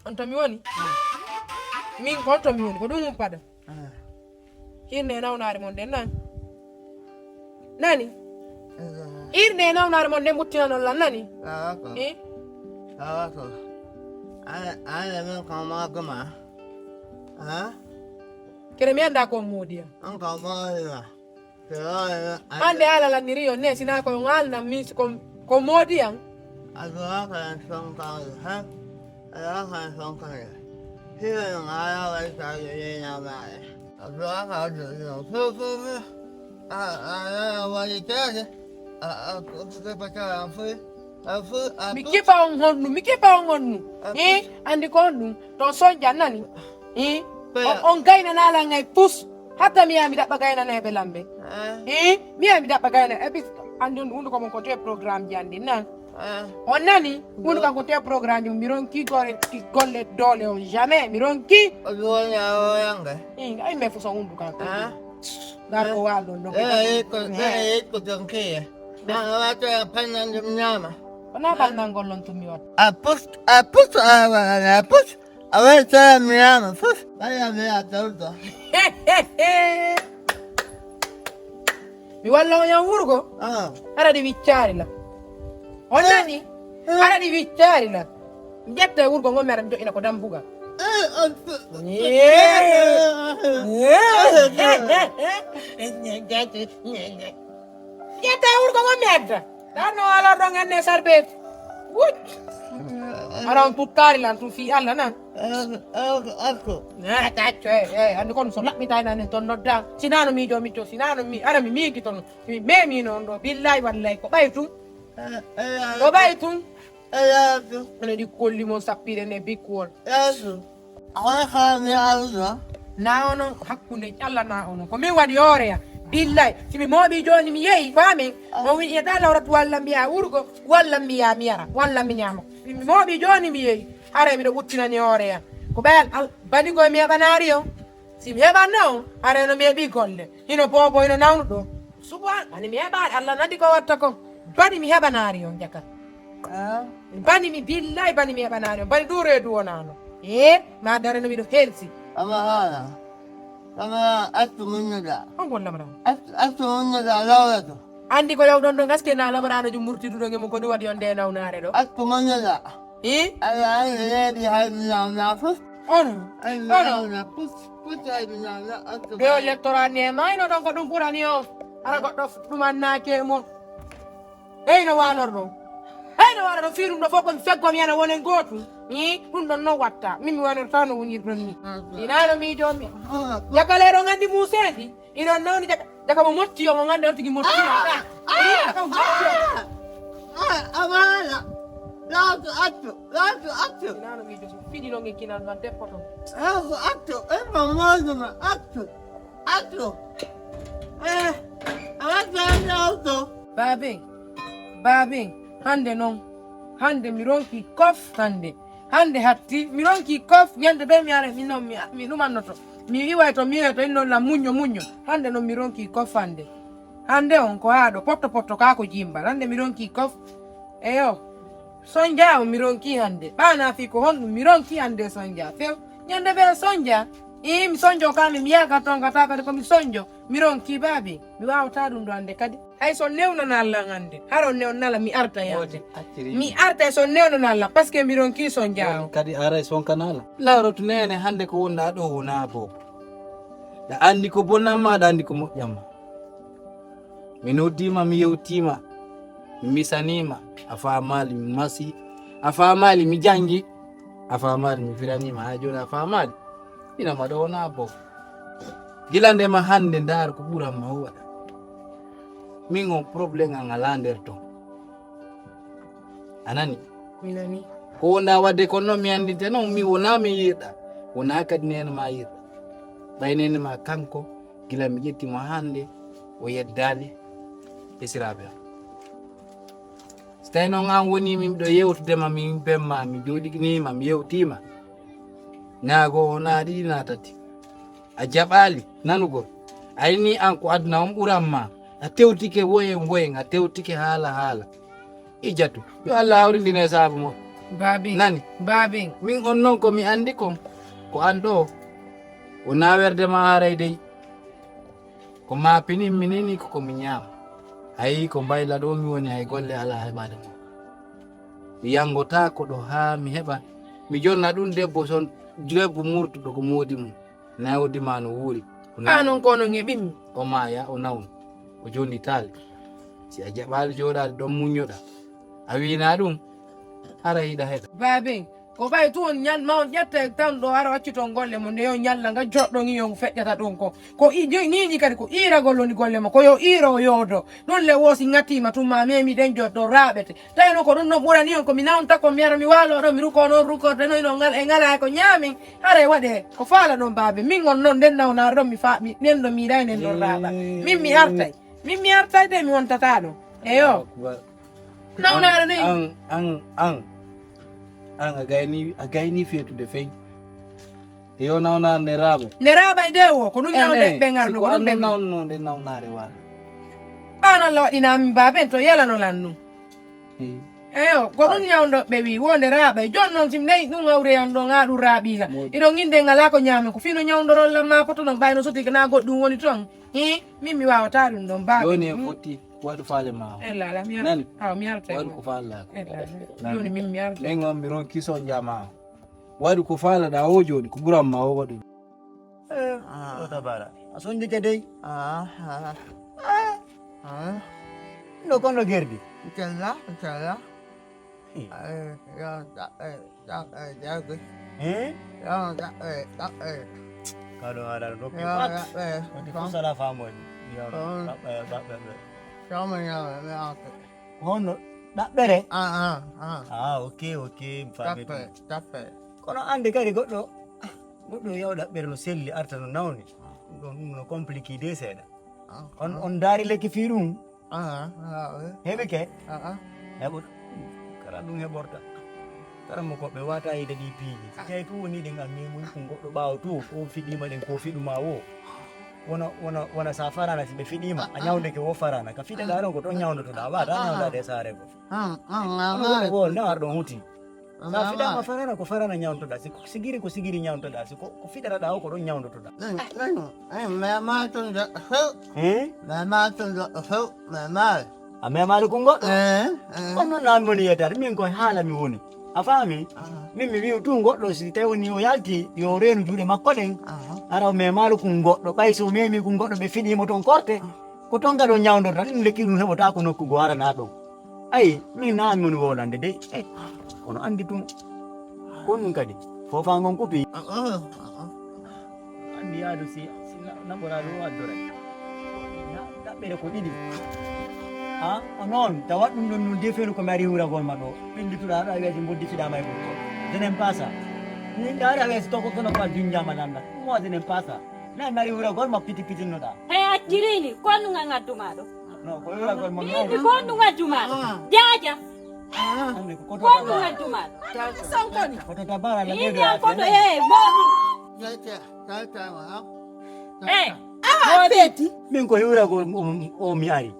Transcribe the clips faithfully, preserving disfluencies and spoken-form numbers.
On to mi woni? Min ko on to mi woni, ko ɗum humpaɗa. Hirnde e nawnaare mon ɗen nan. Nani? Hirnde e nawnaare mon ɗen ɓuttinan on lan nani? Awa ko. Eh? Awa ko. Ana ana min ko ma goma. Ha? Kere mi anndaa ko on moodi am. An ko ma goma. Hannde haala lanniri on ne, sinaa ko on haalnan min ko, ko moodi am. Aduwa kan son kan ha. Aduwa kan son kan. Hiyo ngara wai sa yo ye na ba. Aduwa kan do yo. Fu fu fu. A a a wai ta. A a ko ko pa ta fu. A fu a Mi keɓa on honnu, mi keɓa on honnu. Eh, anndi ko honɗum? To Sonja nani? Eh, on gaynanaa lan hay pus. Hatta mi yaha mi ɗaɓɓa gaynanayɓe lamɓe. Eh, mi yaha mi ɗaɓɓa gayna. Et puis, anndi on hunnduko mon ko te programme ji anndi nan. On nani? Hunnduko ko te programme ji mi ronki golle, golle doole on jamais. Mi ronki. O ɗuwoña o yanga. Eh, ay me fusa hunnduko an. Gar ko waal ɗon ɗon. Eh, eh, ko, eh, eh, ko donke. An wata pannan ɗum ñaama. Wona bannangol on tun mi watta. A pus, a pus, a, a, a pus. A waɗi tara mi ñaama pus. Ɓaya mi a tawto. Mi walla on yan wurgo. Ah. Ara ɗi wiccaari la. On nani? Ara ɗi wiccaari la. Ƴetta e wurgo ngo mi ara mi joƴƴina ko dambugal. Eh, on fu- Yee. Yee. Ƴetta e wurgo ngo mi adda. Ɗan no alorɗon en ne sarbeeti. Wuc. Ara on tuttaari lan tun fii Alla nan. Ako, ako, ako. Eh, tacco, eh, eh, anndi kon so laɓɓitaay nan en ton nodda. Sinaa no miijo mi to, sinaa no mi, ara mi miigi ton. Mi meemi non ɗo. Billaay wallaay ko ɓay tun. Eh, eh, Ko ɓay tun. Eh, ako. Ene ɗi kolli mon sappiɗen e bikkuwol. Ako. Awa ka mi alda. Na ono hakkunde Alla na ono. Ko min waɗi hooreya. Billaay. Si mi mooɓi jooni mi yehi, faamin. On wi'i, "Eda Lawratu walla mbiya wurgo, walla mbiya mi yara, walla mi ñaama." Si mi mooɓi jooni mi yehi. Haray miɗo ɓuttinani hooreya. Ko ɓayal al-, bani ko mi heɓanaari on. Si mi heɓanno on, haray no mi heɓi golle. Hino boobo, hino nawnuɗo. Subhan, ani mi heɓaari, Alla nandi ko watta kon. Bani mi heɓanaari on jaka. Ah. Bani mi billaay, bani mi heɓanaari on. Bani du reedu wonaano. Eh, ma dare no miɗo helsi. Ama hala. Ama attu munnuda. On gon lamara. Attu, attu munnuda lawlato. Anndi ko yawɗon ɗon gaske na lamaraano jum murtiduɗon e mum ko ɗum waɗi on nde nawnaare ɗo. Attu munnuda. Eh? Ala ala reedi hay mi nawna fus. Ono. Ay mi Ono. Nawna fus. Fus hay mi nawna. Attu. Ɓe o lectoraani e mayno ɗon ko ɗum ɓurani o. Hara goɗɗo ɗumannaake e mo. Hey no waalorɗon. Hey no waalorɗon fii ɗum ɗo fof ko mi feggo mi yana wonen gootum. Ii, ɗum ɗon non watta. Min mi wanortaa no wonirɗon ni. Inaano miijo mi. Jakaleeɗo nganndi muuseeji. Iɗon nawni jaka, jaka mo motti o mo ngannde on tigi motti. Ah! Ii, jaka mo motti o. Ah! Ah! Amaana. Laatu attu. Laatu attu. Inaano miijo so fiɗi non e kinal non deppoto. Laatu attu. E mo moƴƴo ma attu. Atto. Eh, a waɗi tan ñawto. Baabe, baabe, hannde noon, hannde mi ronki kof hannde. Hannde hatti, mi ronki kof, ñande bee mi ara, mi noon mi, mi ɗumannoto. Mi iway to, mi wi'oto, inno la muñño, muñño. Hannde noon mi ronki kof hannde. Hannde on ko haa ɗo, potto, potto, kaa ko jimbal. Hannde mi ronki kof. Eyo. Sonja on mi ronki hannde. Ɓaana fii ko honɗum mi ronki hannde sonja. Few, ñande ɓe sonja. Ii, mi sonjo kaa mi, mi yaaka toon ka taa kadi ko mi sonjo. Mi ronki baabi. Mi waawataa ɗum ɗo hannde kadi. Hay so newnanaa lan hannde. Haro newnanaa lan mi arta yaade. Woodi acciri. Mi arta so newnanaa lan, parce que mi ronki sonja on. Woodi kadi aray sonkanaa lan. Lawrotu neene hannde ko wonɗaa ɗo wonaa boo. Ɗa anndi ko bonnan ma, ɗa anndi ko moƴƴan ma. Mi noddiima, mi yewtiima, mi misaniima, a faamaali, mi masi, a faamaali, mi janngi, a faamaali, mi firaniima, haa jooni a faamaali. Ina ma ɗo wonaa boo. Gila ndema hannde ndaar ko ɓuran ma waɗa. Min on problème am alaa nder ton. A nani? Mi nani. Ko wonɗaa waɗde kon noon mi anndinte noon, mi wonaa mi yiɗɗa. Wonaa kadi neene ma yiɗɗa. Ɓay neene ma kanko, gila mi ƴetti mo hannde, o yeddaali e siraaɓe am. So tawii noon aan wonii mi miɗo yewtude ma, min bemma, mi jooɗikinii ma, mi yewtii ma. Naa goo, naa ɗiɗi, naa tati. A jaɓaali nanugol. A inni aan ko aduna on ɓuran ma. A tewtike woyen woyen, a tewtike haala haala. Ijatu, yo Allah hawrindin e saabu mon. Baabin. Nani? Baabin. Min on non ko mi anndi kon, ko an ɗoo, o naawerde ma haray dey. Ko ma pinin mi nini ko ko mi ñaama. Ayi ko mbayla ɗoo mi woni hay golle alaa heɓaade mo. Mi yanngotaako ɗo haa mi heɓa. Mi jonna ɗum debbo son, debbo murtuɗo ko moodi mum. Nawdi ma no wuuri. Ko haa nawdi. Non ko onon heɓimmi. O maaya, o nawni. O jonni taali. Si a jaɓaali jooɗaade ɗon muññoɗaa. A wiinaa ɗum, hara hiɗa heɗa. Baaben, ko ɓay tun on ñal ma on ƴetta e tan ɗo hara wacciton golle mo nde yo ñalla nga joɗɗon yo feƴƴata ɗon ko. Ko i- ni- niiñi kadi ko iiragol woni golle mo. Ko yo iiro o yoodo. Ɗum le woosi ŋattiima tun ma memi ɗen joɗɗo raaɓete. Tawi noon ko ɗum ɗon ɓurani on, ko mi nawnta ko mi ara mi waaloo ɗo, mi rukoo noon rukorde noon, ino ngal e ngalaa e ko ñaamen. Haray waɗee ko faala ɗon baabe. Min on noon nden nawnaare ɗon mi fa mi nen ɗo mi yiɗay nen ɗon raaɓa. Min mi artay. Min mi artay de mi wontataa ɗo. Eyo. Nawnaare noon. An an an an a gayni a gayni feetude fey. Yo nawnaare nde raaɓa. Nde raaɓa e nde wo ko ɗum ñawde ɓe ngarno ko ɗum ɓe nawno nde nawnaare waala. An Allah waɗinaa min baaben to yalano lan ɗum. Eyo, ko ɗum ñawndo ɓe wi wonde raaɓa e jooni noon si mi nayi ɗum hawre an ɗon haa ɗum raaɓiila. Iɗon innde ngalaa ko ñaamen ko fino ñawndorol lan maa foto ɗon ɓayno soti ko naa goɗɗum woni toon. Hi, min mi waawataa ɗum ɗon baaben. Jooni en fotti waɗu faale maa. Ella ala mi arta. Nani? Aw mi arta. Waɗu ko faala ko. Ella ala. Jooni min mi arta. Min on mi ronki so jamaa. Waɗu ko faalaɗaa o jooni ko ɓuran ma o waɗu. Eh, ah. O tabara. A sonjike dey. Ah, ah. Ah. No kono gerdi. Inchallah, inchallah. Eh, ya, ya, eh, ya, ya, eh. Eh? Ya, ya, eh, ya, eh. Kado ala no ke. Ya, ya, eh. Ko ti fusala famoni. Ya, ya, ya, ya. Sama ya, ya. Honno ɗaɓɓere? Ah, ah, ah. Ah, ok, ok, mi faami. Tappe, tappe. Kono annde kadi goɗɗo, goɗɗo yaw ɗaɓɓere no selli arta no nawni. Ɗum ɗum no compliqué de seeɗa. Ah, on ah. On ndaari lekki fii ɗum? Ah, ah, ah, oui. Heɓi ke? Ah, ah. Heɓo kala ɗum heɓorta. Kala mo ko ɓe wata yiide ɗi piiji. Si tawi tun woni ɗen an memu ko goɗɗo ɓaawo to, o fiɗima ɗen ko fiɗuma wo. Wona wona wona sa farana si ɓe fiɗima a ñawdeke wo farana ka fiɗaɗa ɗon ko ɗon ñawdotoɗa wata ñawdade e saare ko. Onon wona ko nda ar ɗon huti. Sa fiɗama farana ko farana ñawdotoɗa si sigiri ko sigiri ñawdotoɗa si ko fiɗaɗa o ko ɗon ñawdotoɗa. Mema tun da few. Mema tun da few. Mema. A memaali ko goɗɗo? Kono noon an woni yettaade min koye haala mi woni. A faami? Min mi wiyu tun goɗɗo si tawi woni o yalti yo reenu juuɗe makko ɗen. Ara o memaali kun goɗɗo ɓay so memi kun goɗɗo ɓe fiɗimo toon korte. Ko toon kadi o ñawdorta ɗum lekki ɗum heɓota ko nokku goo arana ɗon. Ayi min na an woni wolande dey. Kono anndi tun ko ɗum kadi fofa ngon kupi. Anndi yaadu si naɓoraade o addoray. Ɗaɓɓere ko ɗiɗi. Ha o noon tawa ɗum ɗon nun defeenu ko mari wuragol ma ɗo ɓillituɗa ɗo a wiya si mboddi fiɗama e ɓukko. Denen pasa. Min ɗaari a wiya si toko kono ko a junjama lannda. Moi denen pasa. Na mari wuragol ma piti pitinnoɗa. He accirini ko ɗum an addu ma ɗo. No ko wuragol ma. Min ko ɗum addu ma ɗo. Jaaja. Ko ɗum addu ma ɗo. Sonkoni. Ko to tabara la. Min an ko to he mo. Tata, tata, ha? Eh, awa feeti. Min ko hiwragol o mi ari.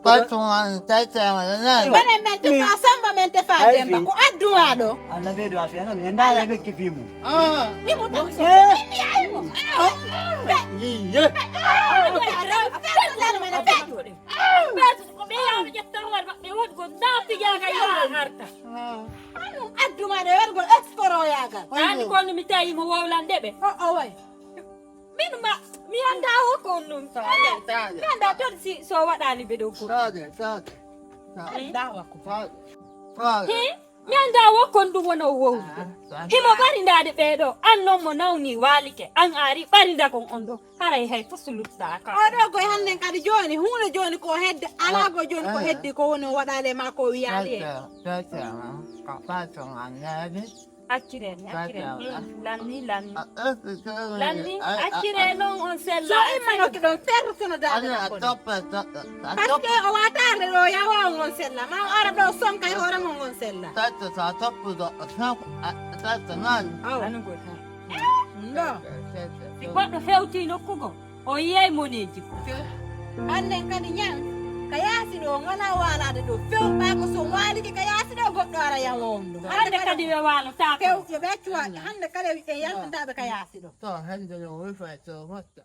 Patron an tata wala na. Bane men te fa samba men te fa demba ko adduwa ɗo. Allah be do afiya na men dala be kifimu. Ah. Ni mo to. Eh. Ni ay mo. Yiye. Ko ɓe yawno ƴettorwal maɓɓe woɗi ko dafijaga yaha harta. Anum adduma ɗe wergol exporoyagal. Ani kono mi tawi mo wowlande ɓe. O o way. Min ma mi anda o ko ɗum. Mi anda toon si so waɗani ɓe ɗo ko. Tade tade. Dawa ko. Tade. Hi. Mi anndaa wo kon ɗum wona o wowlude. Himo ɓarindaade ɓee ɗoo. Aan noon mo nawni waalike. Aan aari ɓarinda kon on ɗoo. Haray hay fof so luttaaka. Oo ɗoo koye hannden kadi jooni, huunde jooni ko hedde, alaa ko jooni ko heddi ko woni o waɗaali e maa ko wiyaali e. Acciree mi, acciree mi. Lanni, lanni. Lanni, acciree noon on sella. So immanoke ɗoon ferro sono daade. Parce que o waataare ɗo yawa on on sella ma o ara ɗo sonka e hoore mon on sella. Tata sa tappu do sanku tata nan. Aw. Anu go tan. No. Si goɗɗo fewti nokku go o yiyay moneeji ko. Annen kadi ñan ka yaasi ɗo ngona waalaade ɗo few ɓaa ko so waalike ka yaasi ɗo Goɗɗo ara yawowndo. Hannde kadi ɓe waalo taako. Kewɓe ɓe accuwa hannde kala e yaltataɓe ka yaasi ɗo. To hannde no wi fay to motta.